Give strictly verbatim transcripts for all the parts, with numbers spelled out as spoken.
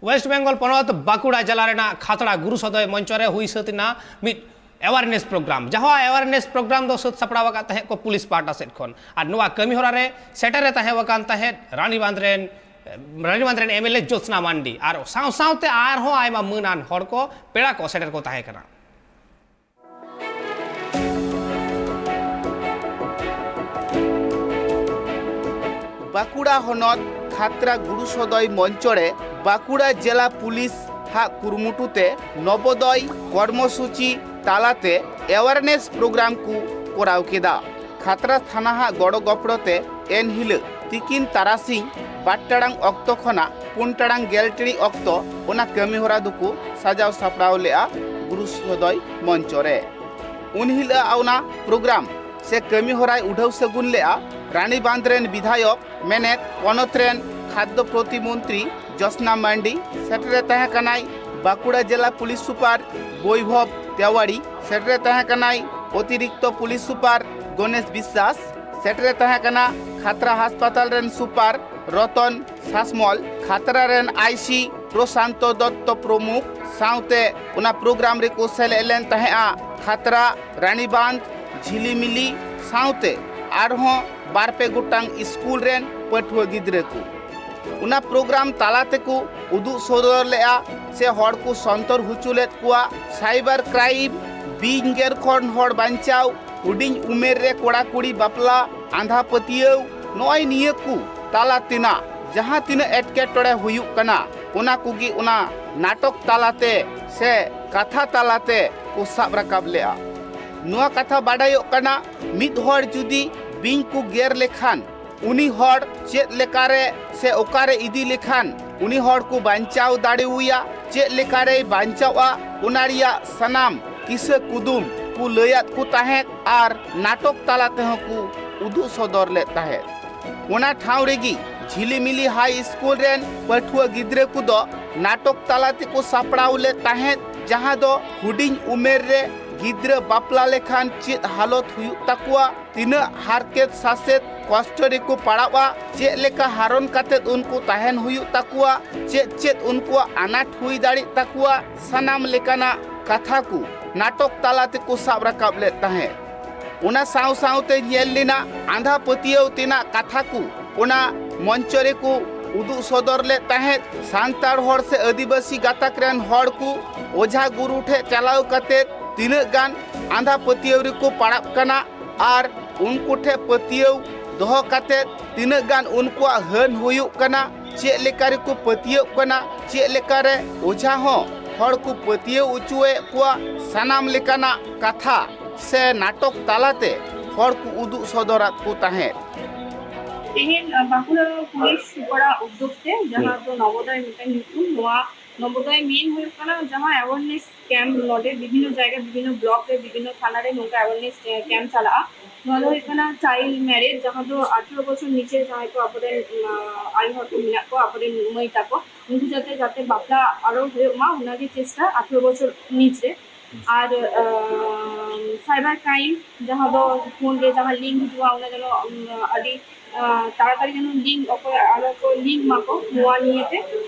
West Bengal ᱯᱚᱱᱚᱛ ᱵᱟᱸᱠᱩᱲᱟ ᱡᱮᱞᱟ ᱨᱮᱱᱟᱜ ᱠᱷᱟᱛᱲᱟ ᱜᱩᱨᱩ ᱥᱚᱫᱚᱭ ᱢᱚᱧᱪᱚ ᱨᱮ ᱦᱩᱭ ᱥᱟᱹᱛ ᱮᱱᱟ ᱢᱤᱫ ᱮᱣᱟᱨᱱᱮᱥ ᱯᱨᱳᱜᱨᱟᱢ᱾ ᱡᱟᱦᱟᱸ ᱮᱣᱟᱨᱱᱮᱥ ᱯᱨᱳᱜᱨᱟᱢ ᱫᱚ ᱥᱟᱹᱛ ᱥᱟᱯᱲᱟᱣ ᱟᱠᱟᱫ ᱛᱟᱦᱮᱸᱫ ᱠᱚ ᱯᱩᱞᱤᱥ ᱯᱟᱦᱴᱟ ᱥᱮᱫ ᱠᱷᱚᱱ᱾ ᱟᱨ ᱱᱚᱣᱟ ᱠᱟᱹᱢᱤ ᱦᱚᱨᱟ ᱨᱮ ᱥᱮᱴᱮᱨ ᱮ ᱛᱟᱦᱮᱸ ᱟᱠᱟᱱ ᱛᱟᱦᱮᱸᱫ ᱨᱟᱱᱤᱵᱟᱸᱫᱷ ᱨᱮᱱ ᱨᱟᱱᱤᱵᱟᱸᱫᱷ ᱨᱮᱱ ᱮᱢ ᱮᱞ ᱮ ᱡᱳᱛᱥᱱᱟ ᱢᱟᱱᱰᱤ ᱟᱨ ᱥᱟᱶ ᱥᱟᱶᱛᱮ ᱟᱨᱦᱚᱸ ᱟᱭᱢᱟ ᱢᱟᱹᱱᱟᱱ ᱦᱚᱲ ᱠᱚ, ᱯᱮᱲᱟ ᱠᱚ ᱥᱮᱴᱮᱨ ᱠᱚ ᱛᱟᱦᱮᱸ ᱠᱟᱱᱟ᱾ ᱵᱟᱸᱠᱩᱲᱟ ᱦᱚᱱᱚᱛ ᱠᱷᱟᱛᱲᱟ ᱜᱩᱨᱩ ᱥᱚᱫᱚᱭ ᱢᱚᱧᱪᱚ ᱨᱮ ᱵᱟᱸᱠᱩᱲᱟ ᱡᱮᱞᱟ ᱯᱩᱞᱤᱥ ᱦᱟᱜ ᱠᱩᱨᱩᱢᱩᱴᱩ ᱛᱮ ᱱᱚᱵᱚᱫᱚᱭ ᱠᱚᱨᱢᱚᱥᱩᱪᱤ ᱛᱟᱞᱟᱛᱮ ᱮᱣᱟᱨᱱᱮᱥ ᱯᱨᱳᱜᱨᱟᱢ ᱠᱚ ᱠᱚᱨᱟᱣ ᱠᱮᱫᱟ᱾ ᱠᱷᱟᱛᱲᱟ ᱛᱷᱟᱱᱟ ᱦᱟᱜ ᱜᱚᱲᱚ ᱜᱚᱯᱲᱚ ᱛᱮ ᱮᱱᱦᱤᱞᱳᱜ ᱛᱤᱠᱤᱱ ᱛᱟᱨᱟᱥᱤᱧ ᱵᱟᱨ ᱴᱟᱲᱟᱝ ᱚᱠᱛᱚ ᱠᱷᱚᱱᱟᱜ ᱯᱩᱱ ᱴᱟᱲᱟᱝ ᱜᱮᱞ ᱴᱤᱲᱤᱡ ᱚᱠᱛᱚ ᱚᱱᱟ ᱠᱟᱹᱢᱤ ᱦᱚᱨᱟ ᱫᱚᱠᱚ ᱥᱟᱡᱟᱣ ᱥᱟᱯᱲᱟᱣ ᱞᱮᱫᱼᱟ ᱜᱩᱨᱩ ᱥᱚᱫᱚᱭ ᱢᱚᱧᱪᱚ ᱨᱮ᱾ ᱩᱱ ᱦᱤᱞᱳᱜ ᱚᱱᱟ ᱯᱨᱳᱜᱨᱟᱢ ᱥᱮ ᱠᱟᱹᱢᱤ ᱦᱚᱨᱟᱭ ᱩᱰᱷᱟᱹᱣ ᱥᱟᱹᱜᱩᱱ ᱞᱮᱫᱼᱟ ᱨᱟᱱᱤᱵᱟᱸᱫᱷ ᱨᱮᱱ ᱵᱤᱫᱷᱟᱭᱚᱠ ᱢᱮᱱᱮᱛ ᱯᱚᱱᱚᱛ ᱨᱮᱱ ᱠᱷᱟᱫᱽᱫᱚ ᱯᱨᱚᱛᱤᱢᱚᱱᱛᱨᱤ ᱡᱳᱥᱱᱟ ᱢᱟᱱᱰᱤ, ᱥᱮᱴᱮᱨᱮ ᱛᱟᱦᱮᱸ ᱠᱟᱱᱟᱭ ᱵᱟᱸᱠᱩᱲᱟ ᱡᱮᱞᱟ ᱯᱩᱞᱤᱥ ᱥᱩᱯᱟᱨ ᱵᱳᱭᱵᱷᱚᱵ ᱛᱮᱣᱟᱲᱤ, ᱥᱮᱴᱮᱨᱮ ᱛᱟᱦᱮᱸ ᱠᱟᱱᱟᱭ ᱚᱛᱤᱨᱤᱠᱛᱚ ᱯᱩᱞᱤᱥ ᱥᱩᱯᱟᱨ ᱜᱚᱱᱮᱥ ᱵᱤᱥᱥᱟᱥ, ᱥᱮᱴᱮᱨᱮ ᱛᱟᱦᱮᱸ ᱠᱟᱱᱟ ᱠᱷᱟᱛᱲᱟ ᱦᱟᱥᱯᱟᱛᱟᱞ ᱨᱮᱱ ᱥᱩᱯᱟᱨ ᱨᱚᱛᱚᱱ ᱥᱟᱥᱢᱚᱞ, ᱠᱷᱟᱛᱲᱟ ᱨᱮᱱ ᱟᱭ ᱥᱤ ᱯᱨᱚᱥᱟᱱᱛᱚ ᱫᱚᱛᱛᱚ ᱯᱨᱚᱢᱩᱠᱷ ᱥᱟᱶᱛᱮ ᱚᱱᱟ ᱯᱨᱳᱜᱨᱟᱢ ᱨᱮᱠᱚ ᱥᱮᱞᱮᱫ ᱞᱮᱱ ᱛᱟᱦᱮᱸᱫᱼᱟ ᱠᱷᱟᱛᱲᱟ, ᱨᱟᱱᱤᱵᱟᱸᱫᱷ, ᱡᱷᱤᱞᱤᱢᱤᱞᱤ ᱥᱟᱶᱛᱮ ᱟᱨᱦᱚᱸ ᱵᱟᱨ ᱯᱮ ᱜᱚᱴᱟᱝ ᱥᱠᱩᱞ ᱨᱮᱱ ᱯᱟᱹᱴᱷᱩᱣᱟᱹ ᱜᱤᱫᱽᱨᱟᱹ ᱠᱚ᱾ ᱚᱱᱟ ᱯᱨᱳᱜᱨᱟᱢ ᱛᱟᱞᱟ ᱛᱮᱠᱚ ᱩᱫᱩᱜ ᱥᱚᱫᱚᱨ ᱞᱮᱫᱼᱟ ᱥᱮ ᱦᱚᱲ ᱠᱚ ᱥᱚᱱᱛᱚᱨ ᱦᱚᱪᱚ ᱞᱮᱫ ᱠᱚᱣᱟ ᱥᱟᱭᱵᱟᱨ ᱠᱨᱟᱭᱤᱢ, ᱵᱤᱧ ᱜᱮᱨ ᱠᱷᱚᱱ ᱦᱚᱲ ᱵᱟᱧᱪᱟᱣ, ᱦᱩᱰᱤᱧ ᱩᱢᱮᱨ ᱨᱮ ᱠᱚᱲᱟ ᱠᱩᱲᱤ ᱵᱟᱯᱞᱟ, ᱟᱸᱫᱷᱟ ᱯᱟᱹᱛᱭᱟᱹᱣ, ᱱᱚᱜᱼᱚᱭ ᱱᱤᱭᱟᱹ ᱠᱚ ᱛᱟᱞᱟ ᱛᱮᱱᱟᱜ ᱡᱟᱦᱟᱸ ᱛᱤᱱᱟᱹᱜ ᱮᱴᱠᱮᱴᱚᱬᱮ ᱦᱩᱭᱩᱜ ᱠᱟᱱᱟ, ᱚᱱᱟ ᱠᱚᱜᱮ ᱚᱱᱟ ᱱᱟᱴᱚᱠ ᱛᱟᱞᱟᱛᱮ ᱥᱮ ᱠᱟᱛᱷᱟ ᱛᱟᱞᱟᱛᱮ ᱠᱚ ᱥᱟᱵ ᱨᱟᱠᱟᱵ ᱞᱮᱫᱼᱟ᱾ ᱱᱚᱣᱟ ᱠᱟᱛᱷᱟ ᱵᱟᱰᱟᱭᱚᱜ ᱠᱟᱱᱟ, ᱢᱤᱫ ᱦᱚᱲ ᱡᱩᱫᱤ ᱵᱤᱧ ᱠᱚ ᱜᱮᱨ ᱞᱮᱠᱷᱟᱱ, ᱩᱱᱤ ᱦᱚᱲ ᱪᱮᱫ ᱞᱮᱠᱟᱨᱮ ᱥᱮ ᱚᱠᱟᱨᱮ ᱤᱫᱤ ᱞᱮᱠᱷᱟᱱ ᱩᱱᱤ ᱦᱚᱲ ᱠᱚ ᱵᱟᱧᱪᱟᱣ ᱫᱟᱲᱮᱣᱟᱭᱟ, ᱪᱮᱫ ᱞᱮᱠᱟᱨᱮᱭ ᱵᱟᱧᱪᱟᱣᱼᱟ, ᱚᱱᱟ ᱨᱮᱭᱟᱜ ᱥᱟᱱᱟᱢ ᱠᱤᱥᱟᱹ ᱠᱩᱫᱩᱢ ᱠᱚ ᱞᱟᱹᱭᱟᱫ ᱠᱚ ᱛᱟᱦᱮᱸᱫ ᱟᱨ ᱱᱟᱴᱚᱠ ᱛᱟᱞᱟ ᱛᱮᱦᱚᱸ ᱠᱚ ᱩᱫᱩᱜ ᱥᱚᱫᱚᱨ ᱞᱮᱫ ᱛᱟᱦᱮᱸᱫ᱾ ᱚᱱᱟ ᱴᱷᱟᱶ ᱨᱮᱜᱮ ᱡᱷᱤᱞᱤᱢᱤᱞᱤ ᱦᱟᱭ ᱥᱠᱩᱞ ᱨᱮᱱ ᱯᱟᱹᱴᱷᱩᱣᱟᱹ ᱜᱤᱫᱽᱨᱟᱹ ᱠᱚᱫᱚ ᱱᱟᱴᱚᱠ ᱛᱟᱞᱟ ᱛᱮᱠᱚ ᱥᱟᱯᱲᱟᱣ ᱞᱮᱫ ᱛᱟᱦᱮᱸᱫ, ᱡᱟᱦᱟᱸ ᱫᱚ ᱦᱩᱰᱤᱧ ᱩᱢᱮᱨ ᱨᱮ ᱜᱤᱫᱽᱨᱟᱹ ᱵᱟᱯᱞᱟ ᱞᱮᱠᱷᱟᱱ ᱪᱮᱫ ᱦᱟᱞᱚᱛ ᱦᱩᱭᱩᱜ ᱛᱟᱠᱚᱣᱟ, ᱛᱤᱱᱟᱹᱜ ᱦᱟᱨᱠᱮᱛ ᱥᱟᱥᱮᱛ ᱠᱚᱥᱴᱚ ᱨᱮᱠᱚ ᱯᱟᱲᱟᱜᱼᱟ, ᱪᱮᱫ ᱞᱮᱠᱟ ᱦᱟᱨᱚᱱ ᱠᱟᱛᱮᱫ ᱩᱱᱠᱩ ᱛᱟᱦᱮᱱ ᱦᱩᱭᱩᱜ ᱛᱟᱠᱚᱣᱟ, ᱪᱮᱫ ᱪᱮᱫ ᱩᱱᱠᱩᱣᱟᱜ ᱟᱱᱟᱴ ᱦᱩᱭ ᱫᱟᱲᱮᱜ ᱛᱟᱠᱚᱣᱟ, ᱥᱟᱱᱟᱢ ᱞᱮᱠᱟᱱᱟᱜ ᱠᱟᱛᱷᱟ ᱠᱚ ᱱᱟᱴᱚᱠ ᱛᱟᱞᱟ ᱛᱮᱠᱚ ᱥᱟᱵ ᱨᱟᱠᱟᱵ ᱞᱮᱫ ᱛᱟᱦᱮᱸᱫ᱾ ᱚᱱᱟ ᱥᱟᱶ ᱥᱟᱶᱛᱮ ᱧᱮᱞ ᱞᱮᱱᱟ ᱟᱸᱫᱷᱟ ᱯᱟᱹᱛᱭᱟᱹᱣ ᱛᱮᱱᱟᱜ ᱠᱟᱛᱷᱟ ᱠᱚ ᱚᱱᱟ ᱢᱚᱧᱪᱚ ᱨᱮᱠᱚ ᱩᱫᱩᱜ ᱥᱚᱫᱚᱨ ᱞᱮᱫ ᱛᱟᱦᱮᱸᱫ᱾ ᱥᱟᱱᱛᱟᱲ ᱦᱚᱲ ᱥᱮ ᱟᱹᱫᱤᱵᱟᱹᱥᱤ ᱜᱟᱛᱟᱠ ᱨᱮᱱ ᱦᱚᱲ ᱠᱚ ᱚᱡᱷᱟ ᱜᱩᱨᱩ ᱴᱷᱮᱱ ᱪᱟᱞᱟᱣ ᱠᱟᱛᱮᱫ ᱛᱤᱱᱟᱹᱜ ᱜᱟᱱ ᱟᱸᱫᱷᱟ ᱯᱟᱹᱛᱭᱟᱹᱣ ᱨᱮᱠᱚ ᱯᱟᱲᱟᱜ ᱠᱟᱱᱟ ᱟᱨ ᱩᱱᱠᱩ ᱴᱷᱮᱱ ᱯᱟᱹᱛᱭᱟᱹᱣ ᱫᱚᱦᱚ ᱠᱟᱛᱮᱫ ᱛᱤᱱᱟᱹᱜ ᱜᱟᱱ ᱩᱱᱠᱩᱣᱟᱜ ᱦᱟᱹᱱ ᱦᱩᱭᱩᱜ ᱠᱟᱱᱟ, ᱪᱮᱫ ᱞᱮᱠᱟ ᱨᱮᱠᱚ ᱯᱟᱹᱛᱭᱟᱹᱜ ᱠᱟᱱᱟ, ᱪᱮᱫ ᱞᱮᱠᱟ ᱨᱮ ᱚᱡᱷᱟ ᱦᱚᱸ ᱦᱚᱲ ᱠᱚ ᱯᱟᱹᱛᱭᱟᱹᱣ ᱚᱪᱚᱭᱮᱫ ᱠᱚᱣᱟ, ᱥᱟᱱᱟᱢ ᱞᱮᱠᱟᱱᱟᱜ ᱠᱟᱛᱷᱟ ᱥᱮ ᱱᱟᱴᱚᱠ ᱛᱟᱞᱟᱛᱮ ᱦᱚᱲ ᱠᱚ ᱩᱫᱩᱜ ᱥᱚᱫᱚᱨᱟᱫ ᱠᱚ ᱛᱟᱦᱮᱸᱫ᱾ ᱛᱮᱦᱮᱧ, ᱟᱸ, ᱵᱟᱸᱠᱩᱲᱟ ᱯᱩᱞᱤᱥ ᱥᱩᱯᱟᱨᱟᱜ ᱩᱫᱽᱫᱳᱜᱽ ᱛᱮ ᱡᱟᱦᱟᱸ ᱫᱚ ᱱᱚᱵᱳᱫᱚᱭ ᱢᱤᱫᱴᱟᱝ ᱧᱩᱛᱩᱢ, ᱱᱚᱣᱟ ᱱᱚᱵᱳᱫᱚᱭ ᱢᱮᱱ ᱦᱩᱭᱩᱜ ᱠᱟᱱᱟ ᱡᱟᱦᱟᱸ awareness camp ᱱᱚᱰᱮ ᱵᱤᱵᱷᱤᱱᱱᱚ ᱡᱟᱭᱜᱟ, ᱵᱤᱵᱷᱤᱱᱱᱚ ᱵᱞᱚᱠ ᱨᱮ, ᱵᱤᱵᱷᱤᱱᱱᱚ ᱛᱷᱟᱱᱟ ᱨᱮ ᱱᱚᱝᱠᱟ awareness, ᱮ, ᱠᱮᱢᱯ ᱪᱟᱞᱟᱜᱼᱟ᱾ ᱱᱚᱣᱟ ᱫᱚ ᱦᱩᱭᱩᱜ ᱠᱟᱱᱟ ᱪᱟᱭᱤᱞᱰ ᱢᱮᱨᱮᱡᱽ, ᱡᱟᱦᱟᱸ ᱫᱚ ᱟᱴᱷᱨᱚ ᱵᱚᱪᱷᱚᱨ ᱱᱤᱪᱮ ᱡᱟᱦᱟᱸᱭ ᱠᱚ ᱟᱵᱚᱨᱮᱱ, ᱟᱸ, ᱟᱭᱳ ᱦᱚᱲ ᱠᱚ ᱢᱮᱱᱟᱜ ᱠᱚᱣᱟ, ᱟᱵᱚᱨᱮᱱ ᱢᱟᱹᱭ ᱛᱟᱠᱚ, ᱩᱱᱠᱩ ᱡᱟᱛᱮ, ᱡᱟᱛᱮ ᱵᱟᱯᱞᱟ ᱟᱨᱚ ᱦᱩᱭᱩᱜ ᱢᱟ, ᱚᱱᱟᱜᱮ ᱪᱮᱥᱴᱟ ᱟᱴᱷᱨᱚ ᱵᱚᱪᱷᱚᱨ ᱱᱤᱪ ᱨᱮ᱾ ᱟᱨ, ᱟᱸ, cyber crime, ᱡᱟᱦᱟᱸ ᱫᱚ ᱯᱷᱳᱱ ᱨᱮ ᱡᱟᱦᱟᱸ ᱞᱤᱝᱠ ᱦᱤᱡᱩᱜᱼᱟ, ᱚᱱᱟ ᱡᱮᱱᱚ, ᱩᱸ, ᱟᱹᱰᱤ, ᱟᱸ, ᱛᱟᱲᱟᱛᱟᱲᱤ ᱡᱮᱱᱚ ᱞᱤᱝᱠ ᱚᱠᱚᱭ ᱟᱞᱚ ᱠᱚ ᱞᱤᱝᱠ ᱢᱟᱠᱚ, ᱱᱚᱣᱟ ᱱᱤᱭᱮᱛᱮ᱾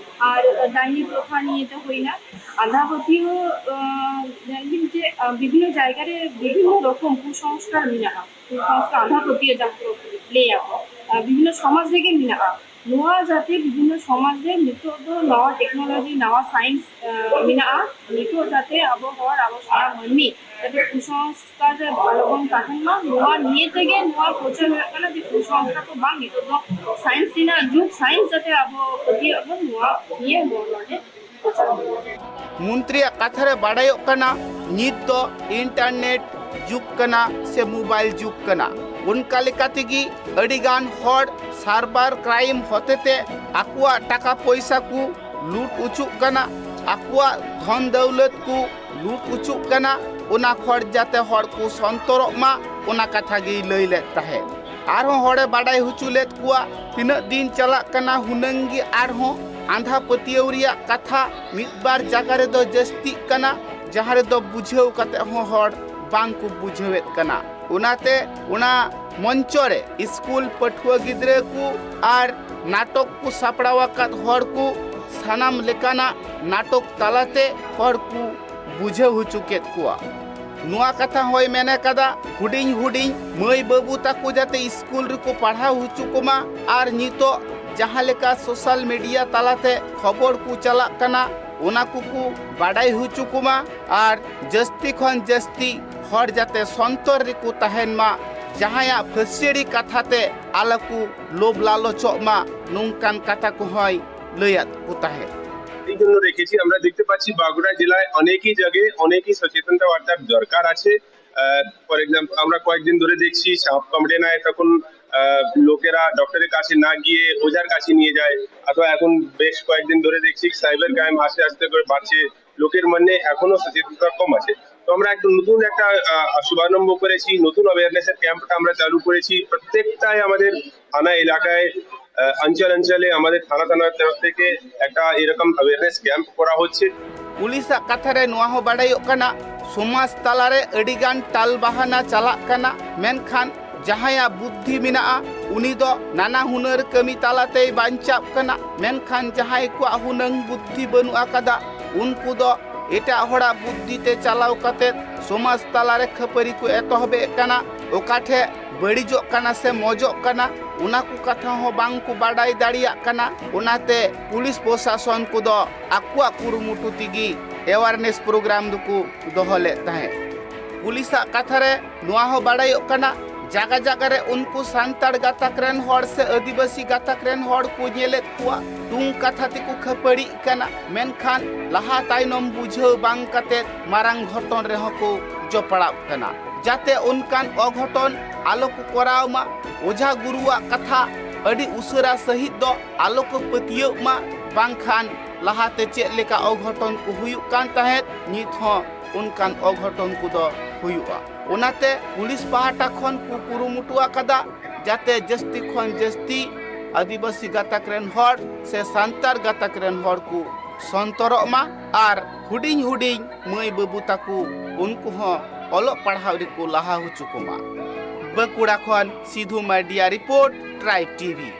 ᱟᱨ ᱰᱟᱭᱱᱤ ᱯᱨᱚᱛᱷᱟ ᱱᱤᱭᱮᱛᱮ ᱦᱩᱭᱱᱟ᱾ ᱟᱸᱫᱷᱟ ᱯᱟᱹᱛᱭᱟᱹᱣ, ᱟᱸ, ᱧᱮᱞ ᱵᱤᱱ ᱡᱮ, ᱟᱸ, ᱵᱤᱵᱷᱤᱱᱱᱚ ᱡᱟᱭᱜᱟ ᱨᱮ ᱵᱤᱵᱷᱤᱱᱱᱚ ᱨᱚᱠᱚᱢ ᱠᱩᱥᱚᱝᱥᱠᱟᱨ ᱢᱮᱱᱟᱜᱼᱟ᱾ ᱠᱩᱥᱚᱝᱥᱠᱟᱨ, ᱟᱸᱫᱷᱟ ᱯᱟᱹᱛᱭᱟᱹᱣ ᱡᱟᱦᱟᱸ ᱠᱚ ᱞᱟᱹᱭᱟᱠᱚ, ᱟᱸ, ᱵᱤᱵᱷᱤᱱᱱᱚ ᱥᱚᱢᱟᱡᱽ ᱨᱮᱜᱮ ᱢᱮᱱᱟᱜᱼᱟ᱾ ᱱᱚᱣᱟ ᱡᱟᱛᱮ ᱵᱤᱵᱷᱤᱱᱱᱚ ᱥᱚᱢᱟᱡᱽ ᱨᱮ ᱱᱤᱛᱚᱜ ᱫᱚ ᱱᱟᱣᱟ ᱴᱮᱠᱱᱳᱞᱚᱡᱤ, ᱱᱟᱣᱟ ᱥᱟᱭᱮᱱᱥ, ᱟᱸ, ᱢᱮᱱᱟᱜᱼᱟ, ᱱᱤᱛᱚᱜ ᱡᱟᱛᱮ ᱟᱵᱚ ᱦᱚᱲ, ᱟᱵᱚ ᱥᱟᱱᱟᱢ ᱢᱟᱹᱱᱢᱤ ᱡᱟᱛᱮ ᱠᱩᱥᱚᱝᱥᱠᱟᱨ ᱨᱮ ᱟᱞᱚᱵᱚᱱ ᱛᱟᱦᱮᱱ ᱢᱟ, ᱱᱚᱣᱟ ᱱᱤᱭᱮ ᱛᱮᱜᱮ ᱱᱚᱣᱟ ᱯᱨᱚᱪᱟᱨ ᱦᱩᱭᱩᱜ ᱠᱟᱱᱟ ᱡᱮ ᱠᱩᱥᱚᱝᱥᱠᱟᱨ ᱠᱚ ᱵᱟᱝ, ᱱᱤᱛᱚᱜ ᱫᱚ ᱥᱟᱭᱮᱱᱥ ᱨᱮᱱᱟᱜ ᱡᱩᱜᱽ, ᱥᱟᱭᱮᱱᱥ ᱡᱟᱛᱮ ᱟᱵᱚ ᱯᱟᱹᱛᱭᱟᱹᱜ ᱟᱵᱚᱱ, ᱱᱚᱣᱟ ᱱᱤᱭᱮ ᱱᱚᱰᱮ ᱯᱨᱚᱪᱟᱨ ᱦᱩᱭᱩᱜ ᱠᱟᱱᱟ᱾ ᱢᱚᱱᱛᱨᱤᱭᱟᱜ ᱠᱟᱛᱷᱟ ᱨᱮ ᱵᱟᱰᱟᱭᱚᱜ ᱠᱟᱱᱟ, ᱱᱤᱛ ᱫᱚ ᱤᱱᱴᱟᱨᱱᱮᱴ ᱡᱩᱜᱽ ᱠᱟᱱᱟ ᱥᱮ ᱢᱳᱵᱟᱭᱤᱞ ᱡᱩᱜᱽ ᱠᱟᱱᱟ᱾ ᱚᱱᱠᱟ ᱞᱮᱠᱟ ᱛᱮᱜᱮ ᱟᱹᱰᱤᱜᱟᱱ ᱦᱚᱲ ᱥᱟᱭᱵᱟᱨ ᱠᱨᱟᱭᱤᱢ ᱦᱚᱛᱮᱛᱮ ᱟᱠᱚᱣᱟᱜ ᱴᱟᱠᱟ ᱯᱚᱭᱥᱟ ᱠᱚ ᱞᱩᱴ ᱚᱪᱚᱜ ᱠᱟᱱᱟ, ᱟᱠᱚᱣᱟᱜ ᱫᱷᱚᱱ ᱫᱟᱹᱣᱞᱟᱹᱛ ᱠᱚ ᱞᱩᱴ ᱚᱪᱚᱜ ᱠᱟᱱᱟ᱾ ᱚᱱᱟ ᱠᱷᱚᱱ ᱡᱟᱛᱮ ᱦᱚᱲ ᱠᱚ ᱥᱚᱱᱛᱚᱨᱚᱜ ᱢᱟ, ᱚᱱᱟ ᱠᱟᱛᱷᱟ ᱜᱮᱭ ᱞᱟᱹᱭ ᱞᱮᱫ ᱛᱟᱦᱮᱸᱫ᱾ ᱟᱨᱦᱚᱸ ᱦᱚᱲᱮ ᱵᱟᱰᱟᱭ ᱦᱚᱪᱚ ᱞᱮᱫ ᱠᱚᱣᱟ, ᱛᱤᱱᱟᱹᱜ ᱫᱤᱱ ᱪᱟᱞᱟᱜ ᱠᱟᱱᱟ, ᱦᱩᱱᱟᱹᱝ ᱜᱮ ᱟᱨᱦᱚᱸ ᱟᱸᱫᱷᱟ ᱯᱟᱹᱛᱭᱟᱹᱣ ᱨᱮᱭᱟᱜ ᱠᱟᱛᱷᱟ ᱢᱤᱫ ᱵᱟᱨ ᱡᱟᱭᱜᱟ ᱨᱮᱫᱚ ᱡᱟᱹᱥᱛᱤᱜ ᱠᱟᱱᱟ᱾ ᱡᱟᱦᱟᱸ ᱨᱮᱫᱚ ᱵᱩᱡᱷᱟᱹᱣ ᱠᱟᱛᱮ ᱦᱚᱸ ᱦᱚᱲ ᱵᱟᱝ ᱠᱚ ᱵᱩᱡᱷᱟᱹᱣᱮᱫ ᱠᱟᱱᱟ᱾ ᱚᱱᱟᱛᱮ ᱚᱱᱟ ᱢᱚᱧᱪᱚ ᱨᱮ ᱥᱠᱩᱞ ᱯᱟᱹᱴᱷᱩᱣᱟᱹ ᱜᱤᱫᱽᱨᱟᱹ ᱠᱚ ᱟᱨ ᱱᱟᱴᱚᱠ ᱠᱚ ᱥᱟᱯᱲᱟᱣ ᱟᱠᱟᱫ ᱦᱚᱲ ᱠᱚ ᱥᱟᱱᱟᱢ ᱞᱮᱠᱟᱱᱟᱜ ᱱᱟᱴᱚᱠ ᱛᱟᱞᱟᱛᱮ ᱦᱚᱲ ᱠᱚ ᱵᱩᱡᱷᱟᱹᱣ ᱦᱚᱪᱚ ᱠᱮᱫ ᱠᱚᱣᱟ᱾ ᱱᱚᱣᱟ ᱠᱟᱛᱷᱟ ᱦᱚᱸᱭ ᱢᱮᱱ ᱟᱠᱟᱫᱟ, ᱦᱩᱰᱤᱧ ᱦᱩᱰᱤᱧ ᱢᱟᱹᱭ ᱵᱟᱹᱵᱩ ᱛᱟᱠᱚ ᱡᱟᱛᱮ ᱥᱠᱩᱞ ᱨᱮᱠᱚ ᱯᱟᱲᱦᱟᱣ ᱦᱚᱪᱚ ᱠᱚᱢᱟ ᱟᱨ ᱱᱤᱛᱚᱜ ᱡᱟᱦᱟᱸ ᱞᱮᱠᱟ ᱥᱳᱥᱟᱞ ᱢᱤᱰᱤᱭᱟ ᱛᱟᱞᱟᱛᱮ ᱠᱷᱚᱵᱚᱨ ᱠᱚ ᱪᱟᱞᱟᱜ ᱠᱟᱱᱟ, ᱚᱱᱟ ᱠᱚᱠᱚ ᱵᱟᱰᱟᱭ ᱦᱚᱪᱚ ᱠᱚᱢᱟ ᱟᱨ ᱡᱟᱹᱥᱛᱤ ᱠᱷᱚᱱ ᱡᱟᱹᱥᱛᱤ ᱦᱚᱲ ᱡᱟᱛᱮ ᱥᱚᱱᱛᱚᱨ ᱨᱮᱠᱚ ᱛᱟᱦᱮᱱ ᱢᱟ, ᱡᱟᱦᱟᱸᱭᱟᱜ ᱯᱷᱟᱹᱥᱭᱟᱹᱲᱤ ᱠᱟᱛᱷᱟ ᱛᱮ ᱟᱞᱚ ᱠᱚ ᱞᱳᱵᱷ ᱞᱟᱞᱚᱪᱚᱜ ᱢᱟ, ᱱᱚᱝᱠᱟᱱ ᱠᱟᱛᱷᱟ ᱠᱚᱦᱚᱸᱭ ᱞᱟᱹᱭᱟᱫ ᱠᱚ ᱛᱟᱦᱮᱸᱫ᱾ এই জন্য রেখেছি। আমরা দেখতে পাচ্ছি বাঁকুড়া জেলায় অনেকই জায়গায় অনেকই সচেতনতা বার্তার দরকার আছে। ফর এক্সাম্পল, আমরা কয়েকদিন ধরে দেখছি সাপ কামড়ে নেয়, তখন আহ, লোকেরা ডক্টরের কাছে না গিয়ে ওঝার কাছে নিয়ে যায়, অথবা এখন বেশ কয়েকদিন ধরে দেখছি সাইবার ক্রাইম আস্তে আস্তে করে বাড়ছে, লোকের মনে এখনো সচেতনতা কম আছে। তো আমরা একটা নতুন একটা আহ, শুভারম্ভ করেছি, নতুন অ্যাওয়ারনেসের ক্যাম্পটা আমরা চালু করেছি। প্রত্যেকটাই আমাদের থানা এলাকায়, আহ, অঞ্চল অঞ্চলে আমাদের থানা থানার তরফ থেকে একটা এরকম অ্যাওয়ারনেস ক্যাম্প করা হচ্ছে। ᱯᱩᱞᱤᱥᱟᱜ ᱠᱟᱛᱷᱟ ᱨᱮ ᱱᱚᱣᱟ ᱦᱚᱸ ᱵᱟᱰᱟᱭᱚᱜ ᱠᱟᱱᱟ, ᱥᱚᱢᱟᱡᱽ ᱛᱟᱞᱟᱨᱮ ᱟᱹᱰᱤᱜᱟᱱ ᱴᱟᱞ ᱵᱟᱦᱟᱱᱟ ᱪᱟᱞᱟᱜ ᱠᱟᱱᱟ, ᱢᱮᱱᱠᱷᱟᱱ ᱡᱟᱦᱟᱸᱭᱟᱜ ᱵᱩᱫᱽᱫᱷᱤ ᱢᱮᱱᱟᱜᱼᱟ, ᱩᱱᱤ ᱫᱚ ᱱᱟᱱᱟ ᱦᱩᱱᱟᱹᱨ ᱠᱟᱹᱢᱤ ᱛᱟᱞᱟᱛᱮᱭ ᱵᱟᱧᱪᱟᱜ ᱠᱟᱱᱟ, ᱢᱮᱱᱠᱷᱟᱱ ᱡᱟᱦᱟᱸᱭ ᱠᱚᱣᱟᱜ ᱦᱩᱱᱟᱹᱝ ᱵᱩᱫᱽᱫᱷᱤ ᱵᱟᱹᱱᱩᱜ ᱟᱠᱟᱫᱟ, ᱩᱱᱠᱩ ᱫᱚ ᱮᱴᱟᱜ ᱦᱚᱲᱟᱜ ᱵᱩᱫᱽᱫᱷᱤ ᱛᱮ ᱪᱟᱞᱟᱣ ᱠᱟᱛᱮ ᱥᱚᱢᱟᱡᱽ ᱛᱟᱞᱟᱨᱮ ᱠᱷᱟᱹᱯᱟᱹᱨᱤ ᱠᱚ ᱮᱛᱚᱦᱚᱵᱮᱫ ᱠᱟᱱᱟ᱾ ᱚᱠᱟ ᱴᱷᱮᱡ ᱵᱟᱹᱲᱤᱡᱚᱜ ᱠᱟᱱᱟ ᱥᱮ ᱢᱚᱡᱚᱜ ᱠᱟᱱᱟ, ᱚᱱᱟ ᱠᱚ ᱠᱟᱛᱷᱟ ᱦᱚᱸ ᱵᱟᱝ ᱠᱚ ᱵᱟᱰᱟᱭ ᱫᱟᱲᱮᱭᱟᱜ ᱠᱟᱱᱟ᱾ ᱚᱱᱟᱛᱮ ᱯᱩᱞᱤᱥ ᱯᱨᱚᱥᱟᱥᱚᱱ ᱠᱚᱫᱚ ᱟᱠᱚᱣᱟᱜ ᱠᱩᱨᱩᱢᱩᱴᱩ ᱛᱮᱜᱮ ᱮᱣᱟᱨᱱᱮᱥ ᱯᱨᱳᱜᱨᱟᱢ ᱫᱚᱠᱚ ᱫᱚᱦᱚ ᱞᱮᱫ ᱛᱟᱦᱮᱸᱫ᱾ ᱯᱩᱞᱤᱥᱟᱜ ᱠᱟᱛᱷᱟ ᱨᱮ ᱱᱚᱣᱟ ᱦᱚᱸ ᱵᱟᱰᱟᱭᱚᱜ ᱠᱟᱱᱟ, ᱡᱟᱜᱟ ᱡᱟᱜᱟ ᱨᱮ ᱩᱱᱠᱩ ᱥᱟᱱᱛᱟᱲ ᱜᱟᱛᱟᱠ ᱨᱮᱱ ᱦᱚᱲ ᱥᱮ ᱟᱹᱫᱤᱵᱟᱹᱥᱤ ᱜᱟᱛᱟᱠ ᱨᱮᱱ ᱦᱚᱲ ᱠᱚ ᱧᱮᱞᱮᱫ ᱠᱚᱣᱟ, ᱛᱩᱝ ᱠᱟᱛᱷᱟ ᱛᱮᱠᱚ ᱠᱷᱟᱹᱯᱟᱹᱨᱤᱜ ᱠᱟᱱᱟ, ᱢᱮᱱᱠᱷᱟᱱ ᱞᱟᱦᱟ ᱛᱟᱭᱱᱚᱢ ᱵᱩᱡᱷᱟᱹᱣ ᱵᱟᱝ ᱠᱟᱛᱮ ᱢᱟᱨᱟᱝ ᱜᱷᱚᱴᱚᱱ ᱨᱮᱦᱚᱸ ᱠᱚ ᱡᱚᱯᱲᱟᱜ ᱠᱟᱱᱟ᱾ ᱡᱟᱛᱮ ᱚᱱᱠᱟᱱ ᱚᱜᱷᱚᱴᱚᱱ ᱟᱞᱚ ᱠᱚ ᱠᱚᱨᱟᱣ ᱢᱟ, ᱚᱡᱷᱟ ᱜᱩᱨᱩᱣᱟᱜ ᱠᱟᱛᱷᱟ ᱟᱹᱰᱤ ᱩᱥᱟᱹᱨᱟ ᱥᱟᱹᱦᱤᱡ ᱫᱚ ᱟᱞᱚ ᱠᱚ ᱯᱟᱹᱛᱭᱟᱹᱜ ᱢᱟ, ᱵᱟᱝᱠᱷᱟᱱ ᱞᱟᱦᱟᱛᱮ ᱪᱮᱫ ᱞᱮᱠᱟ ᱚᱜᱷᱚᱴᱚᱱ ᱠᱚ ᱦᱩᱭᱩᱜ ᱠᱟᱱ ᱛᱟᱦᱮᱸᱫ, ᱱᱤᱛ ᱦᱚᱸ ᱚᱱᱠᱟᱱ ᱚᱜᱷᱚᱴᱚᱱ ᱠᱚᱫᱚ ᱦᱩᱭᱩᱜᱼᱟ᱾ ᱚᱱᱟᱛᱮ ᱯᱩᱞᱤᱥ ᱯᱟᱦᱴᱟ ᱠᱷᱚᱱ ᱠᱚ ᱠᱩᱨᱩᱢᱩᱴᱩ ᱟᱠᱟᱫᱟ, ᱡᱟᱛᱮ ᱡᱟᱹᱥᱛᱤ ᱠᱷᱚᱱ ᱡᱟᱹᱥᱛᱤ ᱟᱹᱫᱤᱵᱟᱹᱥᱤ ᱜᱟᱛᱟᱠ ᱨᱮᱱ ᱦᱚᱲ ᱥᱮ ᱥᱟᱱᱛᱟᱲ ᱜᱟᱛᱟᱠ ᱨᱮᱱ ᱦᱚᱲ ᱠᱚ ᱥᱚᱱᱛᱚᱨᱚᱜ ᱢᱟ ᱟᱨ ᱦᱩᱰᱤᱧ ᱦᱩᱰᱤᱧ ᱢᱟᱹᱭ ᱵᱟᱹᱵᱩ ᱛᱟᱠᱚ ᱩᱱᱠᱩ ᱦᱚᱸ ᱚᱞᱚᱜ ᱯᱟᱲᱦᱟᱣ ᱨᱮᱠᱚ ᱞᱟᱦᱟ ᱦᱚᱪᱚ ᱠᱚᱢᱟ᱾ ᱵᱟᱸᱠᱩᱲᱟ ᱠᱷᱚᱱ ᱥᱤᱫᱷᱩ ᱢᱟᱨᱰᱤᱭᱟ ᱨᱤᱯᱳᱨᱴ, ᱴᱨᱟᱭᱤᱵᱽ ᱴᱤᱵᱷᱤ᱾